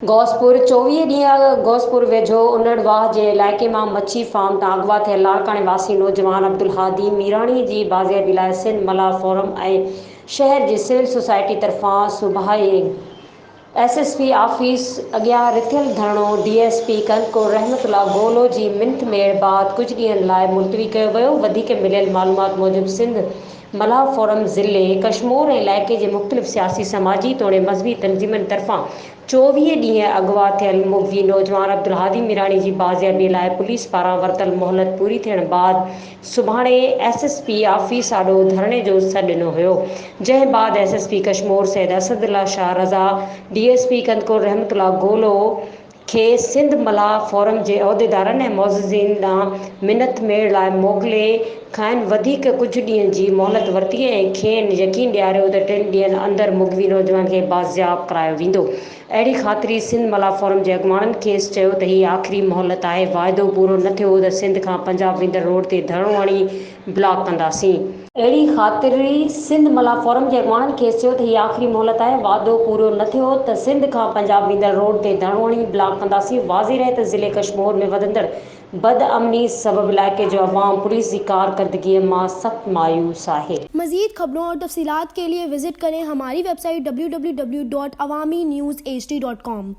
غوثپور، 24 ڏينهن اڳ غوثپور ويجهو انڙ واهه جي علائقي مان مڇي فارم تان اغوا ٿيل لاڙڪاڻي واسي نوجوان عبدالهادي ميراڻي جي بازيابي لاء سنڌ ملاح فورم ۽ شهر جي سول سوسائٽي طرفان صوبائي ايس ايس پي آفيس اڳيان رٿيل ڌرڻو D S P Kandhkot Rahmatullah Golo جي منٿ ميڙ بعد ڪجهه ڏينهن لاء ملتوي ڪيو ويو وڌيڪ مليل معلومات موجب سنڌ ملاح فورم ضلعي ڪشمور ۽ علائقي جي مختلف سياسي سماجي توڻي مذهبي تنظيمن طرفان 24 ڏينهن اغوا ٿيل مغوي نوجوان عبدالهادي ميراڻي جي بازيابي لاء پوليس پاران ورتل مهلت پوري ٿيڻ بعد سڀاڻي ايس ايس پي آفيس آڏو ڌرڻي جو سڏ ڏنو هيو جنهن بعد S S P Kashmore Syed Asadullah Shah Raza D S P Kandhkot Rahmatullah Golo کي سنڌ ملاح فورم جي عهديدارن ۽ معززين ڏانهن منٿ ميڙ لاء موڪلي کانئن وڌيڪ ڪجهه ڏينهن جي مهلت ورتي ۽ کين يقين ڏياريو ته ٽن ڏينهن اندر مغوي نوجوان کي بازياب ڪرايو ويندو. اهڙي خاطري سنڌ ملاح فورم جي اڳواڻن کيس چيو ته هي آخري مهلت آهي واعدو پورو نه ٿيو ته سنڌ کان پنجاب ويندڙ روڊ تي ڌرڻو هڻي بلاڪ ڪنداسين. اهڙي خاطري سنڌ ملاح فورم جي اڳواڻن کيس چيو ته هي آخري مهلت آهي، وعدو پورو نه ٿيو ته سنڌ کان پنجاب ويندڙ روڊ تي ڌرڻو هڻي بلاڪ ڪنداسين. واضح رهي ته ضلعي ڪشمور ۾ وڌندڙ بدامني سبب علائقي جو عوام پوليس جي ڪارڪردگيء مان سخت مايوس آهي. مزيد خبرون اور تفصيلات کے لئے وزٽ ڪرين ھماري web site www.awamiNewsHD.com.